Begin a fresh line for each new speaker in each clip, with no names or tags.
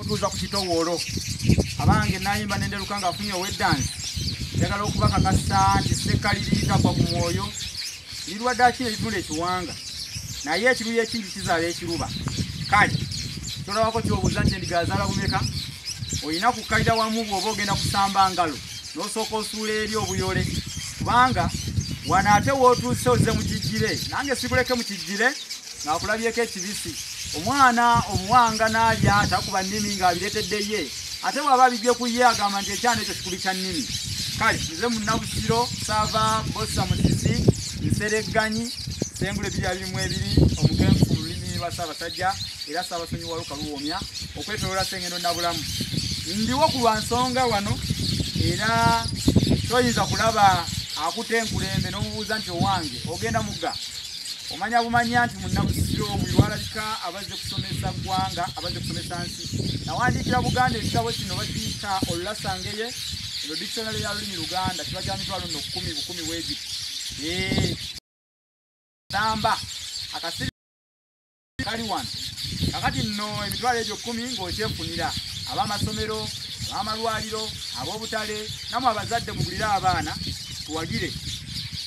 Nkutuuza ku kitowoolo. Abange nayimba nenderuka nga afunye ow'eddansi. Njagala okubakakasa nti ssekkaliri tagwa ku mwoyo. Lirwadde ki eritunda ekiwanga? Naye ekiruyi ekingi kizaala ekiruba. Kale tolabako ky'obuuza nti endiga azaala bumeka? Olina kukkalira wamu bw'oba ogenda kusamba ngalo n'osooka osuula eri obuyole, kubanga wano ate w'otuuse ozze mu kijjire. Nange sikuleke mu kijjire ng'akulabyeko ekibisi. Omwana omuwanga n'alya takuba nnimi ng'abireetedde ye, ate bw'aba abigye ku ye agamba nti ekyana ekyo kikubi kya nnimi. Kale nze munnabusiro Saava Bossa Musisi Nseregganyi Ssengule 2022, omukenkufu mu lulimi lwa Ssaabasajja era Ssaabasonyi wa Lukaluwoomya okwetooloola Ssengendo Nabulamu. Ndiwo ku lwa nsonga wano, era toyinza kulaba akutte enkulembe n'omubuuza nti owange ogenda mugga. Omanya bumanya nti munnabusiro buli lwalabika abazze kusomesa ggwanga, abazze kusomesa nsi. Nawandiikira Buganda ekitabo kino bakiyita Olulasangeye, eno dictionary ya lulimi Luganda, kiba kya mitwalo nno kkumi bukumi bw'egiti. Samba akasiri kali wano. Kakati nno emitwalo egyo 10 ng'okyefunira ab'amasomero, ab'amalwaliro, ab'obutale, nammwe abazadde mugulire abaana tuwagire.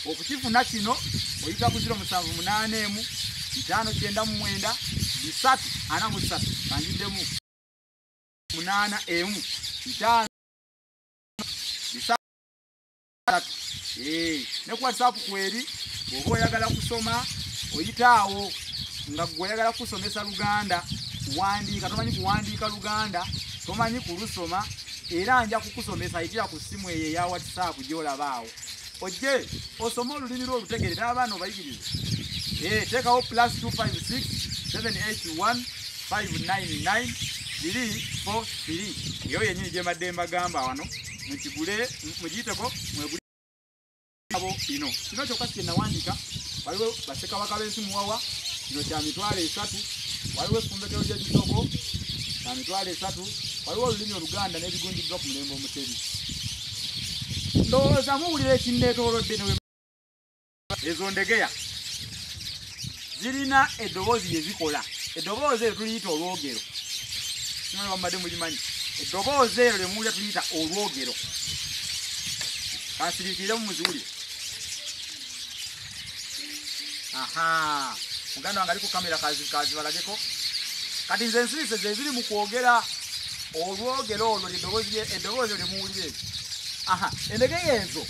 Okukifuna kino oyita ku 0781 599 343, kanjiddemu 81 5 3. Ne ku WhatsApp kweri bw'oba oyagala kusoma oyita awo nga gwe oyagala kusomesa Luganda, kuwandiika, tomanyi kuwandiika Luganda, tomanyi kulusoma, era nja kukusomesa. Yitira ku ssimu eyo eya WhatsApp gy'olaba awo, ojje osome olulimi lwo olutegeere n'abaana obayigirize. Teekawo plus 256 781 599 343, eyo yennyini gye mbadde mbagamba wano, mukigule mugiyiteko mwegule abo bino. Kino kyokka si kye nawandiika, waliwo bassekabaka b'ensi muwawa, kino kya mitwalo 3, waliwo effumbekero ly'ebisoko kya mitwalo 3, waliwo olulimi Oluganda n'ebigunjiddwa ku mulembe Omutebi. Ndowooza muwulira ekinneetoolodde ne ezo ndegeya zirina eddoboozi lye zikola. Eddoboozi eryo tuliyita olwogero. Simanyi bamubadde mulimanyi. Eddoboozi eryo lye muwulira tuliyita olwogero. Kansiriikiremu muziwulire. Aha, muganda wange ali ku kamera kazibalageko. Kati nze ensirise ze ziri mu kwogera olwogero olwo eddoboozi lye muwulira eryo. Aha, endegeya ezo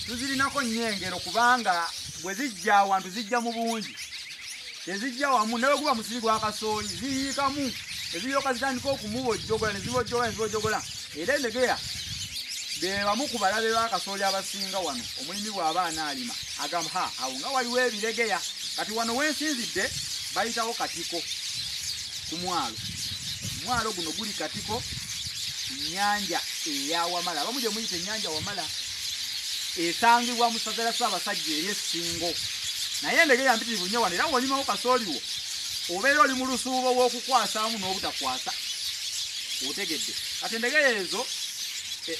tuzirinako nnyo engero, kubanga bwe zijja awantu zijja mu bungi, tezijja wamu. Naye guba musiri gwa kasooli ziyiikamu, eziryoka zitandika okumubojjogola ne zibojjogola ne zibojjogola. Era endegeya be bamu ku balabe ba kasooli abasinga wano. Omulimi bw'aba anaalima agamba ha, awo nga waliwo ebiregeya. Kati wano wensinzidde bayitawo katiko ku mwalo. Omwalo guno guli katiko ku nnyanja eya Wamala, abamu gye muyita ennyanja Wamala, esangibwa mu ssaza lya Ssaabasajja eri Essingo. Naye endegeya mpitirivu nnyo wano, era w'olimawo kasooli wo obeera oli mu lusuubo w'okukwasaamu n'obutakwasa, otegedde. Kati endegeya ezo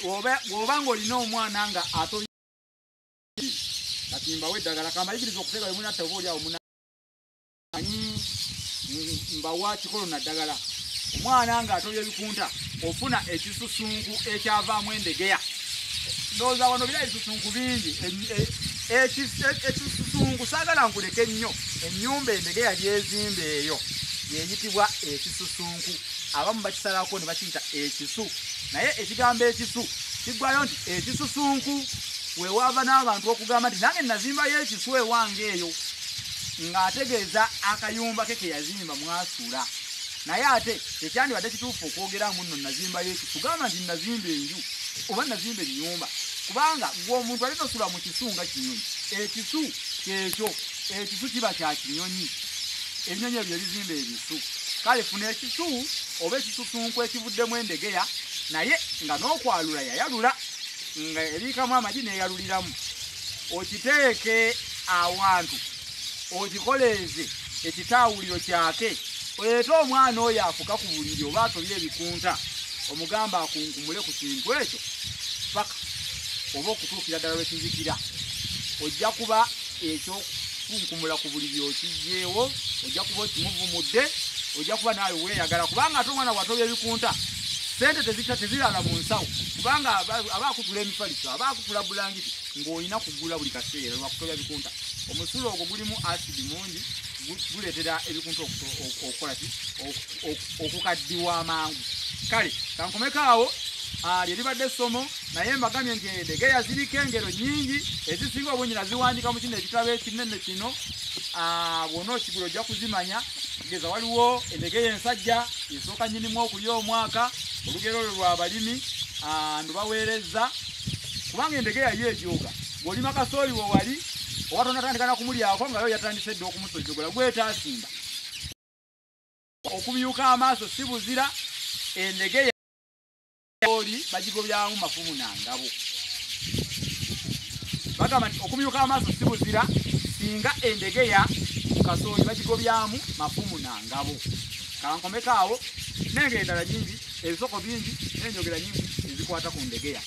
bw'oba ng'olina omwana nga atobye, kati mbawa eddagala kambayigiriza okutega bwe munatta oba oli awo munamanyi mbawa kikolo na ddagala. Omwana ng'atobye ebikunta ofuna ekisusunku ekyavaamu endegeya. Ndowooza wano bira ebisusunku bingi. Ekisusunku saagala nkuleke nnyo. Ennyumba endegeya gy'ezimba eyo yeyitibwa ekisusunku. Abamu bakisalako ne bakiyita ekisu, naye ekigambo ekisu kiggwayo nti ekisusunku. Weewava n'abantu okugamba nti nange nazimbayo ekisu ewange eyo, ng'ategeeza akayumba ke ke yazimba mwasula. Naye ate tekyandibadde kituufu okwogeramu nno nazimbayo ekisu, gamba nti nazimba enju oba nazimba ennyumba, kubanga gwe omuntu ali tosula mu kisu nga kinyonyi. Ekisu kyekyo, ekisu kiba kya kinyonyi, ebinyonyi ebyo ebizimba ebisu. Kale funa ekisu oba ekisusunku ekivuddemu endegeya, naye nga n'okwalula yayalula, nga ebiikamu amagi n'eyaluliramu, okiteeke awantu okikoleeze ekitaawuliro kyake, oleete omwana oyo afuka ku buliri oba atobye ebikunta, omugamba akunkumule ku kintu ekyo paka oba okutuukira ddala lwe kizikira. Ojja kuba ekyokunkumula ku buliri okiggyeewo, ojja kuba okimuvumudde, Ojja kuba naawe weeyagala, kubanga ate omwana bw'atobya ebikunta sente tezirala mu nsawo, kubanga aba akutula emifaliso, aba akutula bulangiti, ng'olina kugula buli kaseera lwakutobya bikunta. Omusulo ogwo gulimu asidi mungi, guleetera ebikunta okukola ki? Okukaddiwa amangu. Kale kankomeko awo, lye libadde essomo, naye mbagambye nti endegeya ziriko engero nnyingi, ezisinga obungi naziwandika mu kino ekitabo ekinene kino. Bw'ona okigula ojja kuzimanya. Kugeza waliwo endegeya ensajja esooka nnyinimu okulya omwaka, olugero olwo lw'abalimi ndubaweereza, kubanga endegeya yo ejooga. Bw'olima kasooli we wali oba tonatandika na kumulyako nga yo yatandise dda okumusojjogola, gwetaasimba. Okumyuka amaaso si buzira, endegeya oli bagigobyamu mafumu na ngabo. Bagamba nti okumyuka amaaso si buzira, singa endegeya ku kasooli bagigobyamu mafumu na ngabo. Kankomeko awo, n'engeri endala nyingi, ebisoko bingi n'enjogera nyingi ezikwata ku ndegeya.